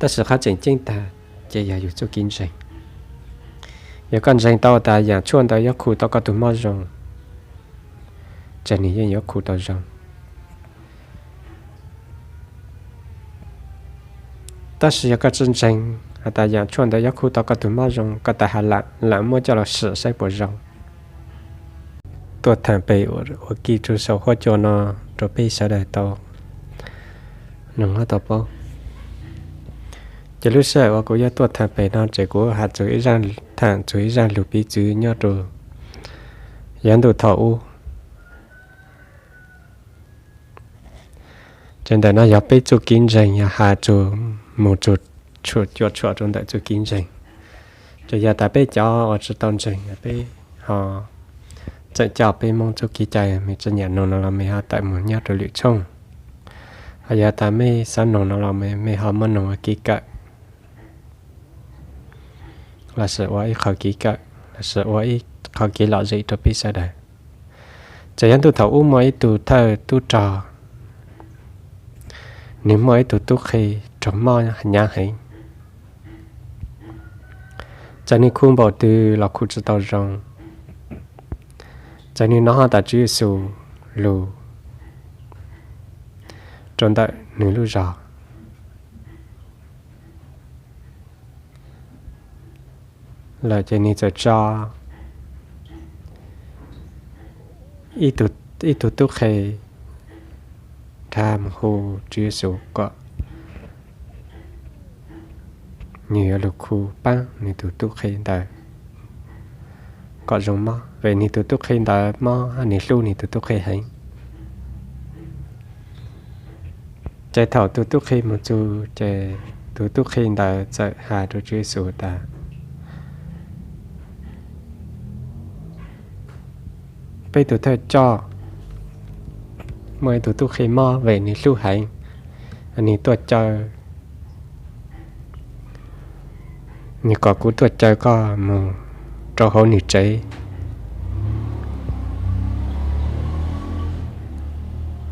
Tab sis qhov tseem ceeb tag ces yog yus txuj kev ntseeg. Yog koj ntseeg tau tas yaam tshuaj ntawd yuav khu tau koj tug mob zoo, ces nwg yeej yuav khu tau zoo. Tab sis yog koj tsi ntseeg has tas yaam tshuaj ntawd yuav khu tau koj tug mob zoo, koj tas has lam muab coj los swm saib puas zoo. Tuaj thaam pem ua ke rua sau huab cua no rua peb sawv daws tau noog tau paub. Ces lub sij hawm uas kuv yuav tuaj thaam pem no ces kuv has txug ib zaaj, thaam txug ib zaaj lug piv txwv nyob rua yav ntuj thaum ub. Ces ntawm no yog peb txuj kev ntseeg, yog has txug moog txug tshuam cua tshuam rua ntawm txuj kev ntseeg. Ces yog tas peb cov uas tsi tau ntseeg, peb ho tseem coj peb Moob txuj kev cai, mej tsi nyam noog no los mej ho tawm moog nyob rua lwm tshooj. Ho yog tas mej xaav noog no los mej ho muab noog ua kev kawm, lossis ua ib qho kev kawm, lossis ua ib qho kev lom zem rua peb sawv daws. Ces yav ntuj thaum ub muaj ib tug thawj tub rog, nwg muaj ib tug tub qhe raug mob hnyav heev. Ces nwg khu npaum twg los khu tsi tau zoo. Ces nwg nov tas Tswv Yexus lug rua ntawm nwg lub zog lawm ces nwg txawm tso ib tug tub qhe nrhav moog hu Tswv Yexus kom nwg yuav lug khu paab nwg tug tub qhe ntawd kom zoo mob, vim nwg tug tub qhe ntawd mob, nwg hlub nwg tug tub qhe heev. Ces thaum tug tub qhe moog txug ces tug tub qhe ntawd txawm has rua Tswv Yexus tas, peb tug thawj coj muaj ib tug tub qhe mob, vim nwg hlub heev, nwg tuaj caw, nwg kom kuv tuaj caw koj moog rua huv nwg tsev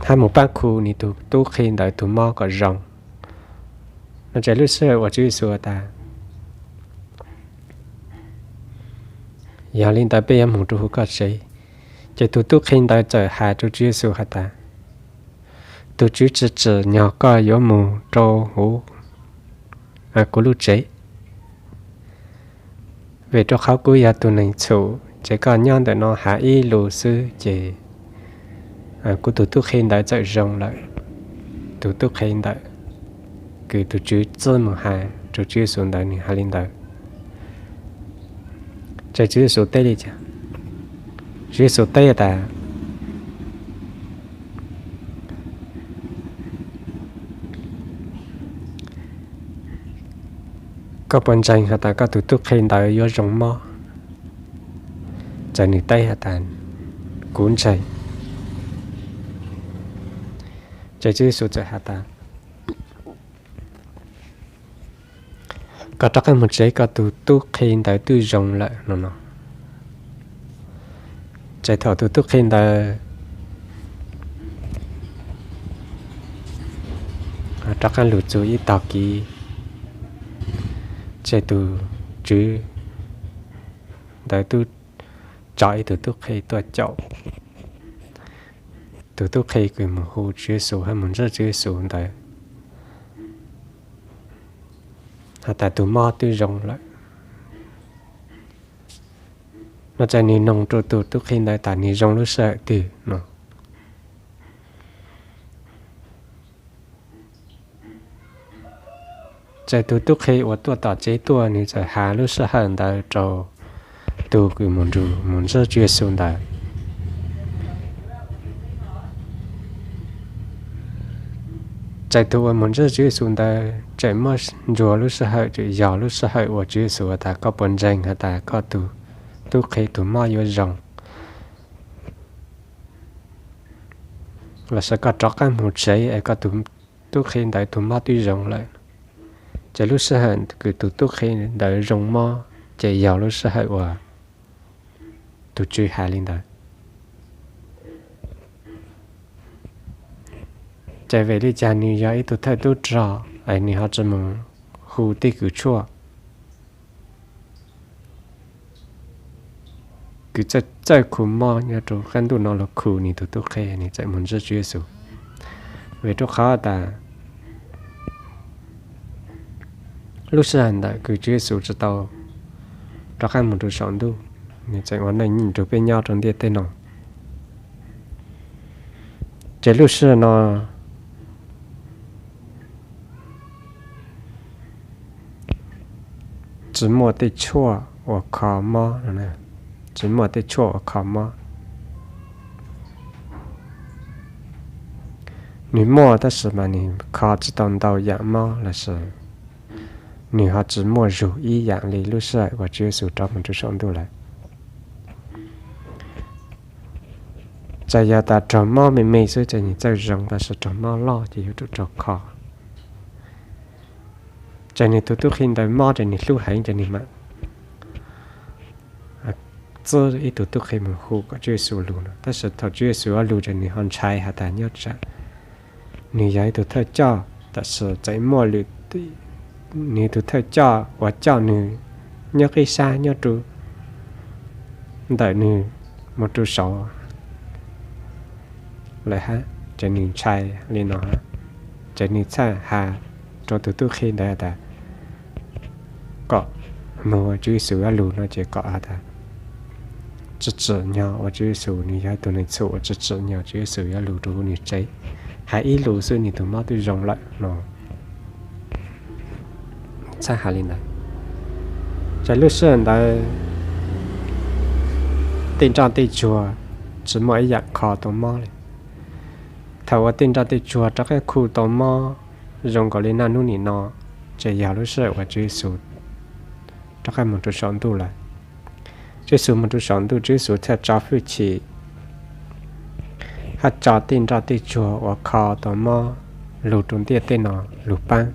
hab moog paab khu nwg tug tub qhe ntawd tug mob kom zoo. No ces lub sij hawm uas Tswv Yexus has tas, yog li ntawd peb yuav moog rua huv koj tsev. Ces tug tub qhe ntawd txawm has rua Tswv Yexus has tas, tug Tswv, tsi tsim nyog koj yuav moog rua huv kuv lub tsev, vim rua qhov kuv yog tug neeg txhum, ces koj nyob ntawm no has ib lus xwb ces kuv tug tub qhe ntawd txawm zoo lawm. Tug tub qhe ntawd kws tug Tswv txib moog has rua Tswv Yexus ntawd, nwg has li ntawd. Ces Tswv Yexus teb li cas? Tswv Yexus teb tas, koj puas ntseeg has tas koj tug tub qhe ntawd yuav zoo mob? Ces nwg teb has tas, kuv ntseeg. Ces Tswv Yexus txawm has tas, koj rov qaab moog tsev, koj tug tub qhe ntawd twb zoo lawm no no. Ces thaum tug tub qhe ntawd rov qaab lug txug ib tog kiv, ces tug Tswv ntawd twb tso ib tug tub qhe tuaj caum tug tub qhe kws moog hu Tswv Yexus hab moog ntsib Tswv Yexus ntawd has tas tug mob twb zoo lawm no. Ces nwg noog rua tug tub qhe ntawd tas nwg zoo lub sij hawm twg no. Ces tug tub qhe uas tuaj tom tsev tuaj, nwg txawm has lub sij hawm ntawd rua tug kws moog nrug moog ntsib Tswv Yexus ntawd. Ces tug uas moog ntsib Tswv Yexus ntawd tseem muab ntsuas lub sij hawm, tseem yog lub sij hawm uas Tswv Yexus has tas koj puas ntseeg has tas koj tug tub qhe tug mob yuav zoo, lossis koj rov qaab moog tsev es koj tug tub qhe ntawd tug mob twb zoo lawm. Ces lub sij hawm kws tug tub qhe ntawd zoo mob ces yog lub sij hawm uas tug Tswv has li ntawd. Ces vim li cas nwg yog ib tug thawj tub rog es nwg ho tsi moog hu tej kws tshuaj, kws txawj khu mob nyob rau qab ntuj no los khu nws tus tub qhe, nws txawm mus ntsib Tswv Yexus. Vim rau qhov tas lub sij hawm ntawd kws Tswv Yexus tsis tau rov qab mus rau saum ntuj, nws tseem ua neej nrug peb nyob rau ntiaj teb no. Ces lub sij hawm no tsis muaj tej tshuaj uas kho mob, tsis muaj tej tshuaj uas kho mob. Nws muaj tab sis mas nws kho tsis tau ntau yam mob lossis nws ho tsis muaj zug ib yam li lub sij hawm uas Tswv Yexus rov mus rau saum ntuj lawm. Txawm yog tas raug mob me me xwb ces nws txawj zoo, tab sis raug mob loj ces yuav tsum raug kho. Ces nws tus tub qhe ntawd mob ces nws hlub heev ces nws mam txib ib tug tub qhe mus hu kom Tswv Yexus lug no. Tab sis thaum Tswv Yexus yuav lug ces nws ho ntshai has tas nyob tsam nws yog ib tug thawj coj, tab sis tseem muaj lwm, nws tus thawj coj uas coj nws nyob qib sab nyob rau ntawm nws mus rau saud lawm hab, ces nws ntshai li no. Ces nws txhaj has rau tus tub qhe ntawd tas kom moog ua Tswv Yexus yuav lug no ces kom has tas tsi tsim nyog ua Tswv Yexus, nws yog ib tug neeg txhum uas tsi tsim nyog Tswv Yexus yuav lug rau huv nws tsev, has ib lus xwb nws tus mob twb zoo lawm no. Txhaj has li ntawd. Ces lub sij hawm ntawd tej nroj tej tsuag tsis muaj ib yam kho tau mob li. Thaum uas tej nroj tej tsuag rov qab khu tau mob zoo nkaus li naj nub nim no, ces yog lub sij hawm uas Tswv Yexus rov qab mus rau saum ntuj lawm. Tswv Yexus mus rau saum ntuj, Tswv Yexus thiaj tso hwj chim hab tso tej nroj tej tsuag uas kho tau mob lug rau ntiaj teb no lug paab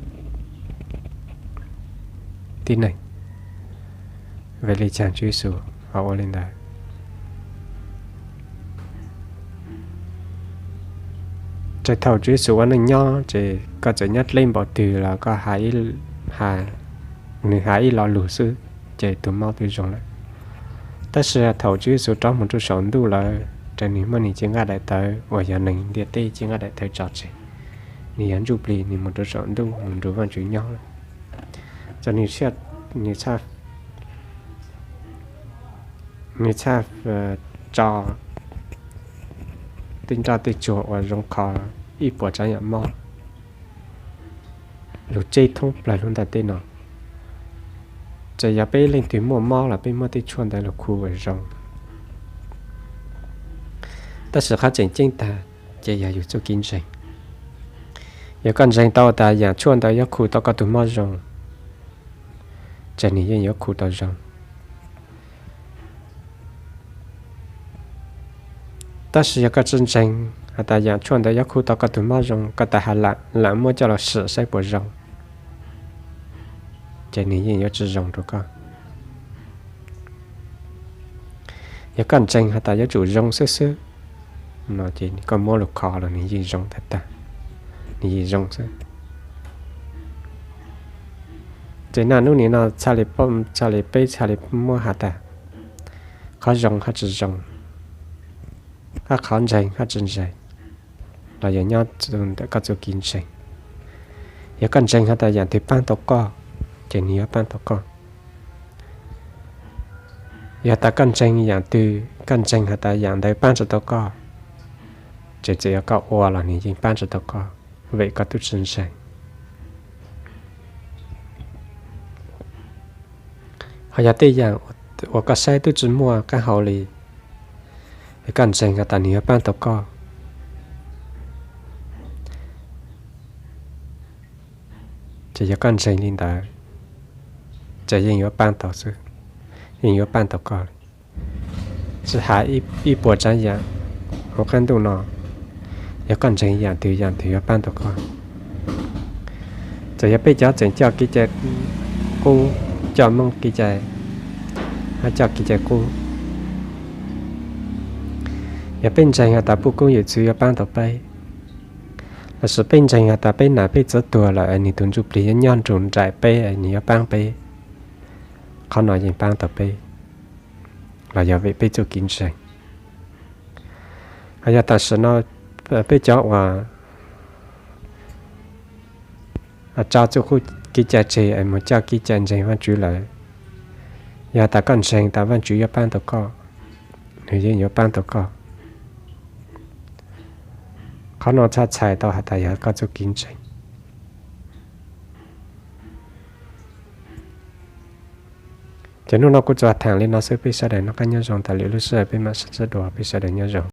tib neeg. Vim li caag Tswv Yexus ho ua li ntawd? Ces thaum Tswv Yexus ua neej nyob ces koj txawm nyob dleb npaum twg los koj has, nws has ib lo lus xwb ces tus mob twb zoo lawm. Tab sis thaum Tswv Yexus rov mus rau saum ntuj lawm, ces nws muaj nws cev nqaij daim tawv uas yog neeg ntiaj teb cev nqaij daim tawv tso tseg. Nws yog ntsuj plig, nws mus rau saum ntuj mus nrug Vaajtswv nyob lawm. Ces nws, nws txhaj, nws txhaj tso tej nroj tej tsuag uas zoo kho ib puas tsaav yaam mob lug tseb thoob plawg lub ntiaj teb no. Ces yog peb leej twg muaj mob los peb muab tej tshuaj ntawd lug khu ua zoo. Tab sis qhov tseem ceeb tag ces yog yug txuj kev ntseeg. Yog koj ntseeg tau tas yaam tshuaj ntawd yuav khu tau koj tug mob zoo, ces nws yeej yuav khu tau zoo. Tab sis yog koj tsi ntseeg has tas yaam tshuaj ntawd yuav khu tau koj tug mob zoo, koj tas has lam muab coj los sim saib puas zoo, ces nws yeej yuav tsi zoo rau koj. Yog koj ntseeg has tas yuav tsum zoo xwb xwb, no ces koj muab lug kho los nws yeej zoo tag tag, nws yeej zoo xwb. Ces naj nub nim no txhaj li peb txhaj li muab has tas qhov zoo hab tsi zoo, hab qhov ntseeg hab tsi ntseeg, los yog nyob ntawm koj txuj kev ntseeg. Yog koj ntseeg has tas yaam twg paab tau koj, ces nws yuav paab tau koj. Yog tas koj ntseeg yaam twg, koj ntseeg has tas yaam ntawd paab tsi tau koj, ces txawm yog koj ua los nws yeej paab tsi tau koj, vim koj tub tsi ntseeg. Ho yog tej yaam uas koj saib tub tsi muaj qaab hau li, es koj ntseeg has tas nws yuav paab tau koj, ces yog koj ntseeg li ntawd, ces yeej yuav paab tau xwb, yeej yuav paab tau koj. Tsi has ib puas tsaav yaam huv qaab ntuj no, yog koj ntseeg yaam twg yaam twg yuav paab tau koj. Txawm yog peb cov tseem coj kev cai qub, coj Moob kev cai, hab coj kev cai qub, yog peb ntseeg has tas puj koob yawm txwv yuav paab tau peb, Tab sis peb ntseeg has tas peb nam peb txawv tuag lawm es nws tus ntsuj plig yuav nyob nrug nraim peb, nws yuav paab peb. Qhov no yeej paab tau peb, los yog vim peb txuj kev ntseeg. Yog tam sim no peb cov uas tso txuj kev cai tseg es mus coj kev cai ntseeg Vaajtswv lawm, yog tas koj ntseeg tas Vaajtswv yuav paab tau koj, nws yeej yuav paab tau koj. Qhov no txhaj txhais tau has tas yog koj txuj kev ntseeg. Ces nub no kuv tsuas thaam li no xwb, peb sawv daws noj qaab nyob zoo tas lwm lub sij hawm peb maam sib ntsib dua, peb sawv daws nyob zoo.